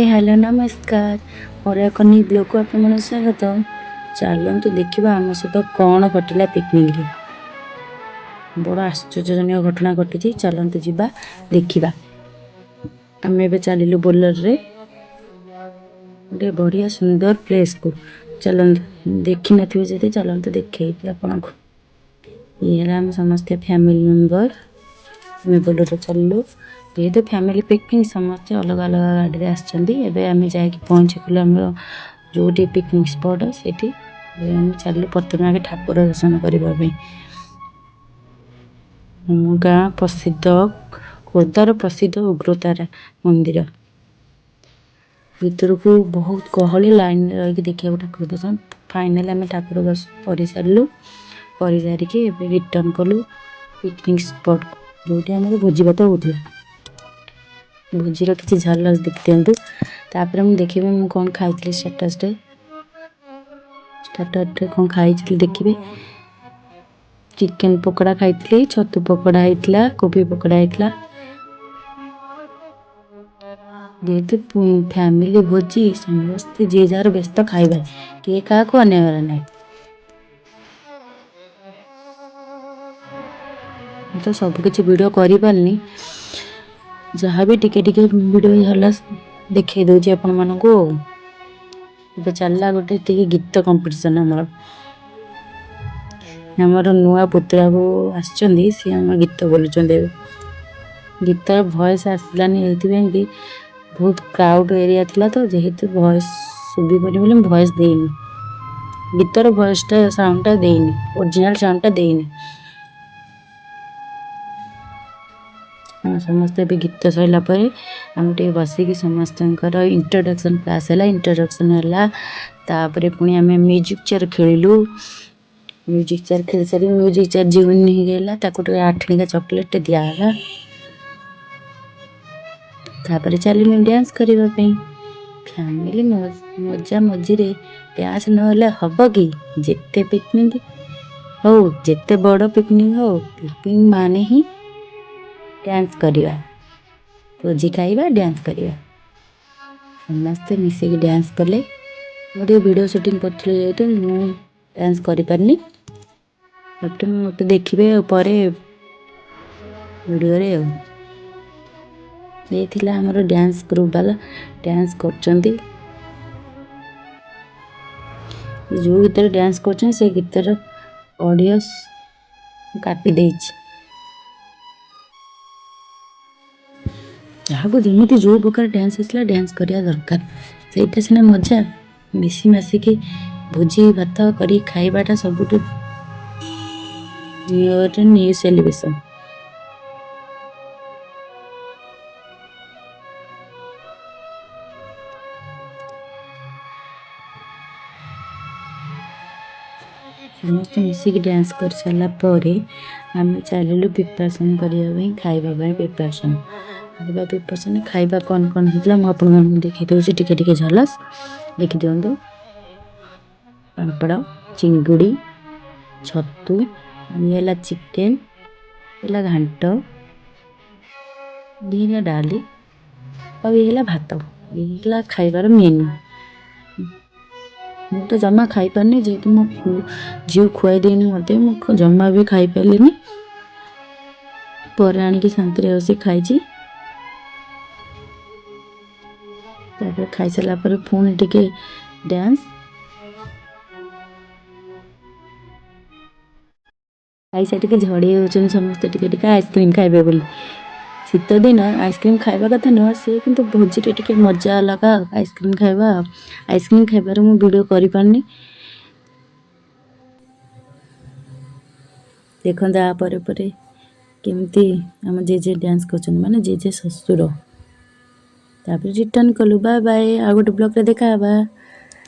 ହାଏ, hello, ନମସ୍କାର। ମୋର ଏକ ନ୍ୟୁ ବ୍ଲଗ୍କୁ ଆପଣମାନଙ୍କୁ ସ୍ୱାଗତ। ଚାଲନ୍ତୁ ଦେଖିବା ଆମ ସହିତ କ'ଣ ଘଟିଲା ପିକନିକ୍ରେ। ବଡ଼ ଆଶ୍ଚର୍ଯ୍ୟଜନକ ଘଟଣା ଘଟିଛି। ଚାଲନ୍ତୁ ଯିବା ଦେଖିବା। ଆମେ ଏବେ ଚାଲିଲୁ ବୋଲରରେ ଗୋଟେ ବଢ଼ିଆ ସୁନ୍ଦର ପ୍ଲେସ୍କୁ। ଚାଲନ୍ତୁ, ଦେଖିନଥିବେ ଯଦି ଚାଲନ୍ତୁ ଦେଖେଇବି ଆପଣଙ୍କୁ। ଇଏ ହେଲା ଆମେ ସମସ୍ତେ ଫ୍ୟାମିଲି ମେମ୍ବର। ଆମେ ବୋଲରରେ ଚାଲିଲୁ। ଯେହେତୁ ଫ୍ୟାମିଲି ପିକନିକ୍, ସମସ୍ତେ ଅଲଗା ଅଲଗା ଗାଡ଼ିରେ ଆସିଛନ୍ତି। ଏବେ ଆମେ ଯାଇକି ପହଞ୍ଚିଗଲୁ ଆମର ଯେଉଁଠି ପିକନିକ୍ ସ୍ପଟ୍ ସେଇଠି। ଏବେ ଆମେ ଚାଲିଲୁ ପ୍ରଥମେ ଆଗେ ଠାକୁର ଦର୍ଶନ କରିବା ପାଇଁ। ଆମ ଗାଁ ପ୍ରସିଦ୍ଧ, ଖୋର୍ଦ୍ଧାର ପ୍ରସିଦ୍ଧ ଉଗ୍ରତାରା ମନ୍ଦିର। ଭିତରକୁ ବହୁତ ଗହଳି, ଲାଇନରେ ରହିକି ଦେଖିବାକୁ ଠାକୁର ଦର୍ଶନ। ଫାଇନାଲି ଆମେ ଠାକୁର ଦର୍ଶନ କରିସାରିଲୁ। କରିସାରିକି ଏବେ ରିଟର୍ନ କଲୁ ପିକନିକ୍ ସ୍ପଟ୍, ଯେଉଁଠି ଆମର ଭୋଜି ଭାତ ହେଉଥିଲା। ଭୋଜିର କିଛି ଝଲକ ଦେଖିଦିଅନ୍ତୁ। ତାପରେ ମୁଁ ଦେଖିବି ମୁଁ କ'ଣ ଖାଇଥିଲି ଷ୍ଟାଟସ୍ରେ। ଷ୍ଟାଟର୍ରେ କ'ଣ ଖାଇଥିଲି ଦେଖିବେ। ଚିକେନ୍ ପକୋଡ଼ା ଖାଇଥିଲି, ଛତୁ ପକୋଡ଼ା ହେଇଥିଲା, କୋବି ପକୋଡ଼ା ହେଇଥିଲା। ଯେହେତୁ ଫ୍ୟାମିଲି ଭୋଜି, ସମସ୍ତେ ଯିଏ ଯାହାର ବ୍ୟସ୍ତ ଖାଇବାରେ, କିଏ କାହାକୁ ଅନେଇବାର ନାହିଁ। ମୁଁ ତ ସବୁକିଛି ଭିଡ଼ିଓ କରିପାରିନି, ଯାହା ବି ଟିକେ ଟିକେ ଭିଡ଼ିଓ ହେଲା ଦେଖେଇ ଦେଉଛି ଆପଣମାନଙ୍କୁ। ଆଉ ଏବେ ଚାଲିଲା ଗୋଟେ ଟିକେ ଗୀତ କମ୍ପିଟିସନ୍। ଆମର ଆମର ନୂଆ ପୁତୁରା ବୋହୂ ଆସିଛନ୍ତି, ସିଏ ଆମ ଗୀତ ବୋଲୁଛନ୍ତି। ଏବେ ଗୀତର ଭଏସ୍ ଆସିଲାନି ଏଇଥିପାଇଁ କି ବହୁତ କ୍ରାଉଡ଼ ଏରିଆ ଥିଲା ତ, ଯେହେତୁ ଭଏସ୍ ଶୁଭିବନି ବୋଲି ମୁଁ ଭଏସ୍ ଦେଇନି। ଗୀତର ଭଏସ୍ଟା, ସାଉଣ୍ଡଟା ଦେଇନି, ଅରିଜିନାଲ୍ ସାଉଣ୍ଡଟା ଦେଇନି। ଆମେ ସମସ୍ତେ ଏବେ ଗୀତ ସରିଲା ପରେ ଆମେ ଟିକେ ବସିକି ସମସ୍ତଙ୍କର ଇଣ୍ଟ୍ରୋଡକ୍ସନ୍ କ୍ଲାସ୍ ହେଲା। ଇଣ୍ଟ୍ରୋଡକ୍ସନ୍ ହେଲା, ତାପରେ ପୁଣି ଆମେ ମ୍ୟୁଜିକ୍ ଚେୟାର୍ ଖେଳିଲୁ। ମ୍ୟୁଜିକ୍ ଚେୟାର୍ ଖେଳି ସାରି ମ୍ୟୁଜିକ୍ ଚେୟାର୍ ଯିଏ ୱିନ୍ ହେଇଗଲା ତାକୁ ଟିକେ 8 ଟଙ୍କିଆ ଚକୋଲେଟ୍ଟେ ଦିଆହେଲା। ତାପରେ ଚାଲିଲୁ ଡ୍ୟାନ୍ସ କରିବା ପାଇଁ। ଫ୍ୟାମିଲି ମଜା ମଜିରେ ଡ୍ୟାନ୍ସ ନହେଲେ ହେବ କି? ଯେତେ ପିକନିକ୍ ହଉ, ଯେତେ ବଡ଼ ପିକନିକ୍ ହଉ, ପିକନିକ୍ ମାନେ ହିଁ ଡ୍ୟାନ୍ସ କରିବା, ଭୋଜି ଖାଇବା, ଡ୍ୟାନ୍ସ କରିବା। ସମସ୍ତେ ମିଶିକି ଡ୍ୟାନ୍ସ କଲେ। ମୁଁ ଟିକେ ଭିଡ଼ିଓ ସୁଟିଂ କରୁଥିଲି, ଯେହେତୁ ମୁଁ ଡ୍ୟାନ୍ସ କରିପାରିନି। ବଟ୍ ମୋତେ ଦେଖିବେ ଆଉ ପରେ ଭିଡ଼ିଓରେ। ଆଉ ଇଏ ଥିଲା ଆମର ଡ୍ୟାନ୍ସ ଗ୍ରୁପ୍ ବାଲା, ଡ୍ୟାନ୍ସ କରୁଛନ୍ତି। ଯେଉଁ ଗୀତରେ ଡ୍ୟାନ୍ସ କରୁଛନ୍ତି ସେ ଗୀତର ଅଡ଼ିଓ କାଟି ଦେଇଛି। ଯାହାକୁ ଯେମିତି ଯେଉଁ ପ୍ରକାର ଡ୍ୟାନ୍ସ ଆସିଲା, ଡ୍ୟାନ୍ସ କରିବା ଦରକାର। ସେଇଟା ସିନା ମଜା। ମିଶି ମାସିକି ଭୋଜି ଭାତ କରି ଖାଇବାଟା ସବୁଠୁ ନ୍ୟୁ ଇୟର୍ରେ ନ୍ୟୁ ସେଲିବ୍ରେସନ୍। ସମସ୍ତେ ମିଶିକି ଡ୍ୟାନ୍ସ କରିସାରିଲା ପରେ ଆମେ ଚାଲିଲୁ ପ୍ରିପାରେସନ୍ କରିବା ପାଇଁ, ଖାଇବା ପାଇଁ ପ୍ରିପାରେସନ୍। ଖାଇବା ପ୍ରିପାରେସନ୍, ଖାଇବା କ'ଣ କ'ଣ ହେଇଥିଲା ମୁଁ ଆପଣମାନଙ୍କୁ ଦେଖେଇ ଦେଉଛି ଟିକେ ଟିକେ ଝଲକ ଦେଖିଦିଅନ୍ତୁ। ପାମ୍ପଡ଼, ଚିଙ୍ଗୁଡ଼ି, ଛତୁ, ଇଏ ହେଲା ଚିକେନ୍, ହେଲା ଘାଣ୍ଟ, ଇଏ ହେଲା ଡାଲି ଆଉ ଇଏ ହେଲା ଭାତ। ଇଏ ହେଲା ଖାଇବାର ମେନୁ। ମୁଁ ତ ଜମା ଖାଇପାରିନି, ଯେହେତୁ ମୋ ଝିଅ ଖୁଆଇ ଦେଇନି ମୋତେ। ମୁଁ ଜମା ବି ଖାଇପାରିଲିନି। ପରେ ଆଣିକି ଶାନ୍ତିରେ ବସି ଖାଇଛି। ତାପରେ ଖାଇସାରିଲା ପରେ ପୁଣି ଟିକେ ଡ୍ୟାନ୍ସ। ଖାଇସାରିକି ଝଡ଼ି ହେଉଛନ୍ତି ସମସ୍ତେ ଟିକେ ଟିକେ ଆଇସ୍କ୍ରିମ୍ ଖାଇବେ ବୋଲି। ଶୀତ ଦିନ, ଆଇସ୍କ୍ରିମ୍ ଖାଇବା କଥା ନୁହଁ ସେ, କିନ୍ତୁ ଭୋଜିରେ ଟିକେ ମଜା ଅଲଗା ଆଇସ୍କ୍ରିମ୍ ଖାଇବା। ଆଉ ଆଇସ୍କ୍ରିମ୍ ଖାଇବାରେ ମୁଁ ଭିଡ଼ିଓ କରିପାରିନି। ଦେଖନ୍ତୁ ଆ ପରେ ପରେ କେମିତି ଆମ ଜେଜେ ଡ୍ୟାନ୍ସ କରୁଛନ୍ତି, ମାନେ ଜେଜେ ଶ୍ୱଶୁର। ତାପରେ ରିଟର୍ନ କଲୁ। ବାଏ ବାଏ, ଆଉ ଗୋଟେ ବ୍ଲଗ୍ରେ ଦେଖା ହେବା।